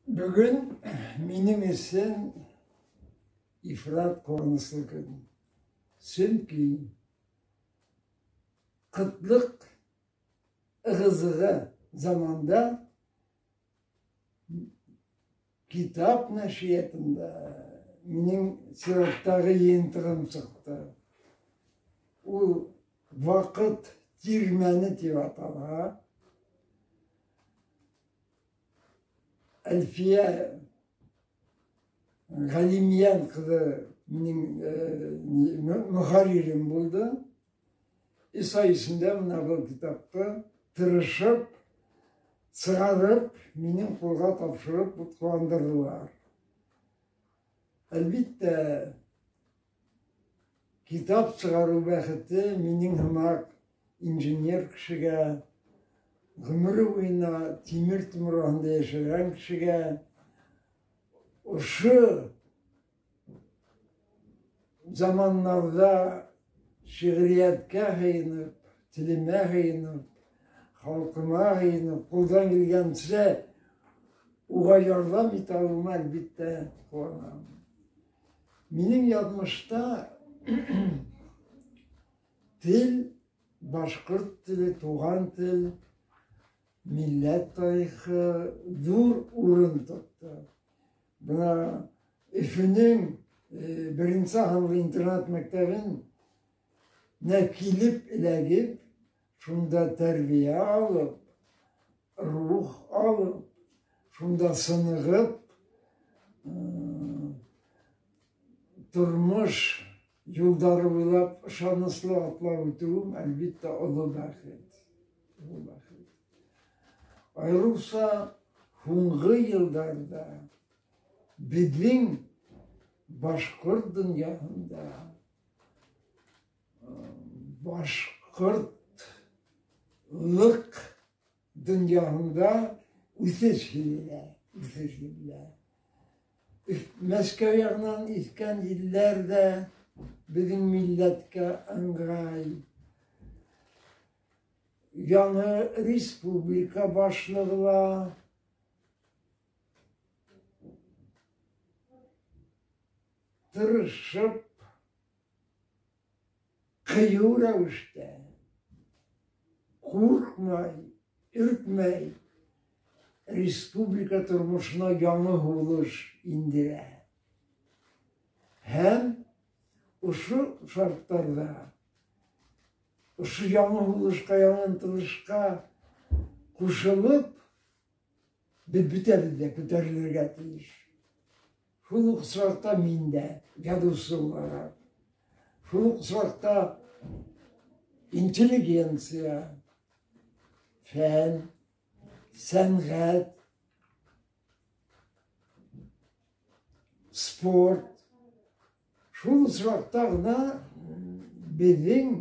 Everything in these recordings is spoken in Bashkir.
Бөгөн минең өсөн ифрат ҡыуаныслы көн. Сөнки ҡытлыҡ, ығы-зығы заманда китап нәшриятында минең сираттағы йыйынтығым сыҡты. Ул «Ваҡыт тирмәне» тип атала. Әлфиә Ғәлимйән ҡыҙы минең мөхәррирем булды. 3 ай эсендә менә был китапты тырышып сығарып, минең ҡулға тапшырып ҡыуандырҙылар. Әлбиттә, китап сығарыу бәхете минең һымаҡ инженер кешегә, ғүмере буйына тимер томор аҫтында йәшәгән кешегә ошо заманнарҙа шиғриәткә һыйынып, телемә һыйынып, халҡыма һыйынып, ҡулдан килгәнсә уға ярҙам итә алыуыма, әлбиттә, ҡыуанам. Минең яҙмышта тел, башҡорт теле, туған тел, милләт тарихы ҙур урын тотто. Бына Өфөнөң беренсе һанлы интернат мәктәбен килеп эләгеп, шунда тәрбиә алып, рух алып, шунда сынығып, тормош юлдары буйлап ышаныслы атлап үтеүем, әлбиттә, оло бәхет. Оло бәхет. Айырыуса һуңғы йылдарҙа беҙҙең башҡорт донъяһында башҡортлыҡ донъяһында үҫеш һиҙелә, үҫеш һиҙелә. Мәскәү яғынан иҫкән елдәр ҙә беҙҙең милләткә ыңғай. Яңы республика башлығы ла тырышып, ҡыйыу рәүештә, ҡурҡмай, өркмәй республика тормошона яңы һулыш индерә. Һәм ошо шарттарҙа, ошо яңы һулышҡа, яңы ынтылышҡа ҡушылып, беҙ бөтәбеҙ ҙә күтәрелергә тейеш. Шул уҡ осраҡта мин дә яҙыусы булараҡ, шул уҡ осраҡта интеллигенция, фән, сәнғәт, спорт, шул осраҡта ғына беҙҙең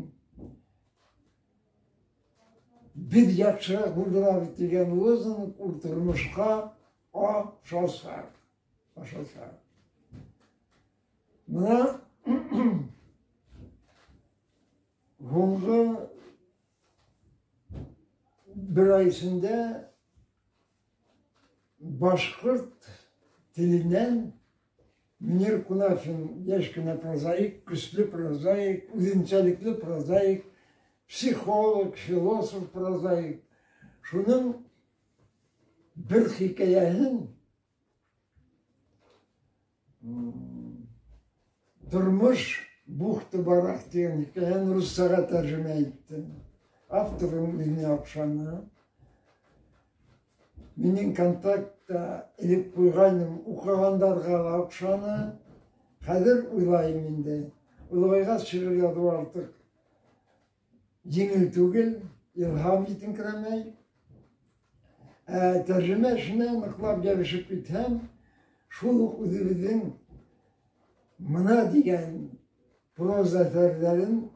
беҙ яҡшыраҡ булдырабыҙ тигән лозунг ул тормошҡа ашасаҡ. Ашасаҡ. Бына һуңғы бер ай эсендә башҡорт теленән Мөнир Ҡунафин, йәш кенә прозаик, көслө прозаик, үҙенсәлекле прозаик, психолог, философ прозаик. Шуның бер хикәйәһен «Тормош бухты-барах» тигән хикәйәһен руссаға тәржемә иттем. Авторҙың үҙенә оҡшаны. Минең контактта элеп ҡуйғайным, уҡығандарға ла оҡшаны. Хәҙер уйлайым инде. Олоғайғас шиғыр яҙыу артыҡ еңел түгел, илһам етеңкерәмәй. Ә тәржемә эшенә ныҡлап йәбешеп китһәм, шул уҡ үҙебеҙҙең мына тигән проза әҫәрҙәрен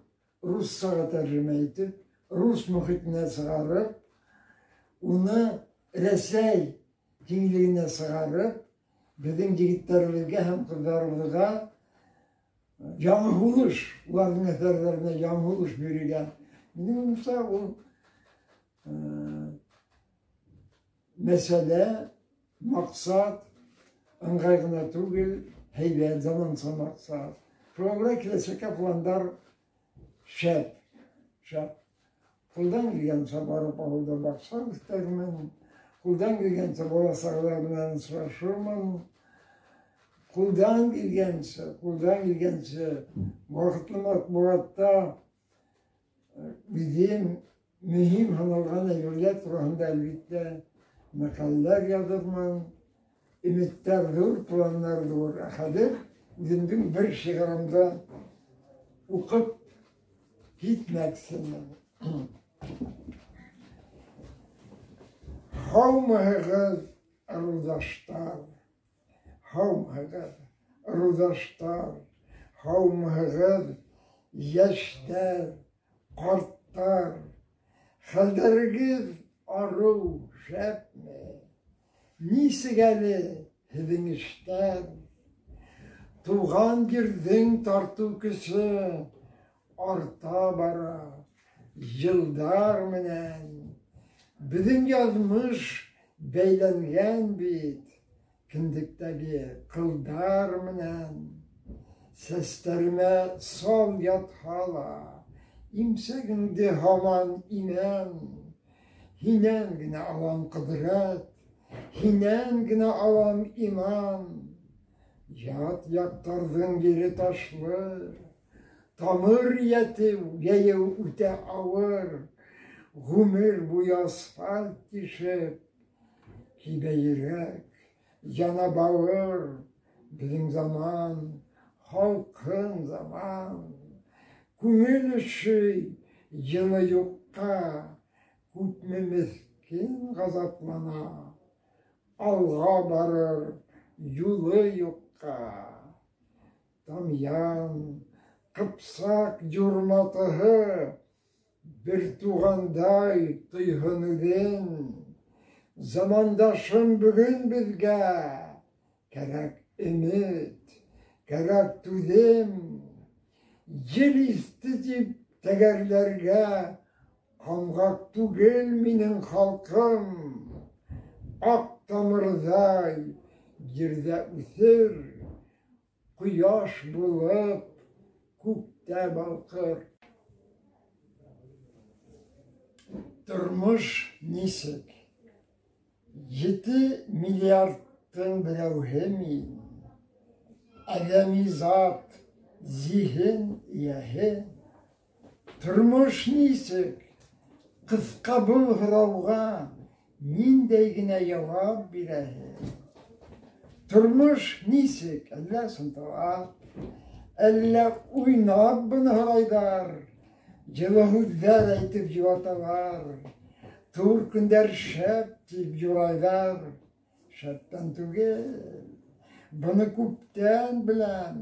руссаға тәржемә итеп, рус мөхитенә сығарып, уны Рәсәй киңлегенә сығарып, беҙҙең егеттәребеҙгә һәм ҡыҙҙарыбыҙға яңы һулыш, уларҙың әҫәрҙәренә яңы һулыш бирергә. Минең уйымса, ул мәсьәлә Маҡсат ыңғай ғына түгел, һәйбәт заманса маҡсат. Шуға күрә киләсәккә пландар шәп, шәп. Ҡулдан килгәнсә барып ауылда баҡса үҫтерермен, ҡулдан килгәнсә бала сағалар менән осрашырмын. Ҡулдан килгәнсә, ҡулдан килгәнсә ваҡытлы матбуғатта үҙем мөһим һаналған әйберҙәр тураһында әлбиттә мәҡәләләр яҙырмын. Өмөттәр ҙур, планнар ҙур. Ә хәҙер үҙемдең бер шиғырымды уҡып китмәксемен. Һаумыһығыҙ, ырыуҙаштар! Һаумыһығыҙ, ырыуҙаштар! Һаумыһығыҙ, йәштәр, ҡарттар! Хәлдәрегеҙ арыу, шәпме? Нисек әле һеҙҙең эштәр? Тыуған ерҙең тартыу көсө арта бара йылдар менән. Беҙҙең яҙмыш бәйләнгән бит кендектәге ҡылдар менән. Сәстәремә сал ятһа ла, имсәгеңде һаман имәм. Һинән генә алам ҡөҙрәт, һинән генә алам иман. Ят яҡтарҙың ере ташлы, тамыр йәтеү, йәйеү үтә ауыр. Ғүмер буйы асфальт тишеп, кибә йөрәк, яна бауыр. Беҙҙең заман, һалҡын заман. Күңел өшөй, йылы юҡҡа, күпме меҫкен ғазаплана. Алға барыр юлы юҡҡа. Тамъян, Ҡыпсаҡ юрматыһы бер туғандай тойһон үҙен. Замандашым бөгөн беҙгә кәрәк өмөт, кәрәк түҙем. Ел иҫте тип тәгәрләргә ҡамғаҡ түгел минең халҡым. Аҡ тамырҙай ерҙә үҫер, ҡояш булып күктә балҡыр. Тормош нисек? 7 миллиардтың берәүһе мин. Әҙәми зат, зиһен эйәһе. Тормош нисек? Ҡыҫҡа был һорауға ниндәй генә яуап бирәһе? Тормош нисек? Әллә сынтырап, әллә уйнап быны һорайҙар, йылы һүҙҙәр әйтеп йыуаталар, тур көндәр шәп тип юрайҙар. Шәптән түгел, быны күптән беләм,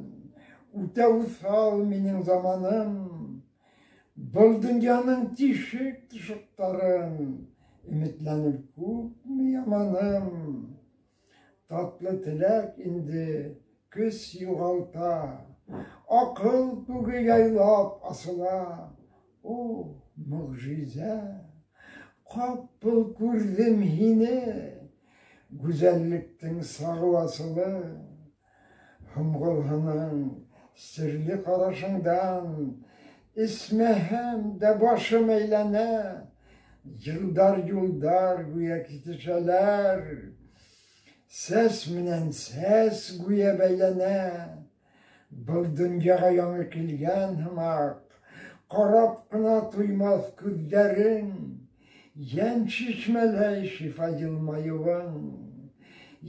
үтә уҫал минең заманым. Был донъяның тишек-тошоҡтарын өмөтләнеп күпме яманым. Татлы теләк инде көс юғалта, аҡыл күге яйлап асыла. О, мөғжизә! Ҡапыл күрҙем һине, гүзәллектең сағыу асылы. Һомғол һының серле ҡарашыңдан эсмәһәм дә башым әйләнә. Йылдар юлдар гүйә китешәләр, сәс менән сәс гүйә бәйләнә. Был донъяға яңы килгән һымаҡ, ҡарап ҡына туймаҫ күҙҙәрең, йән шишмәләй шифа йылмайыуың,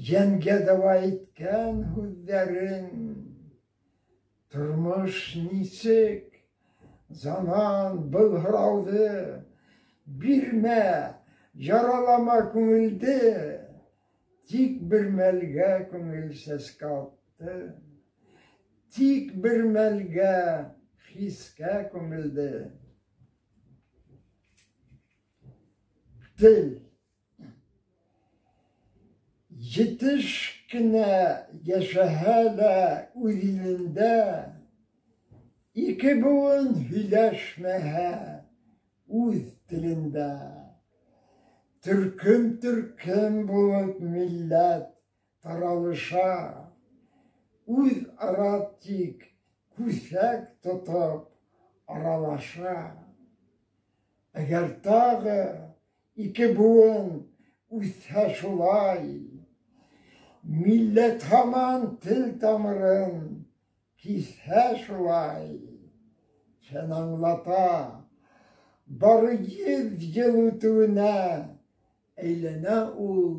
йәнгә дауа иткән һүҙҙәрең. Тормош нисек? Заман был һорауҙы бирмә, яралама күңелде. Тик бер мәлгә күңел сәскә атты, тик бер мәлгә хискә күмелде. Тел. Етеш кенә йәшәһә лә үҙ илендә, ике быуын һөйләшмәһә үҙ телендә. Төркөм-төркөм булып милләт таралыша. Үҙ-ара тик күҫәк тотоп аралаша. Әгәр тағы ике быуын үҫһә шулай, милләт һаман тел тамырын киҫһә шулай, фән аңлата, бары 100 йыл үтеүенә әйләнә ул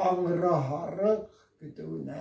аңра һарыҡ көтөүенә.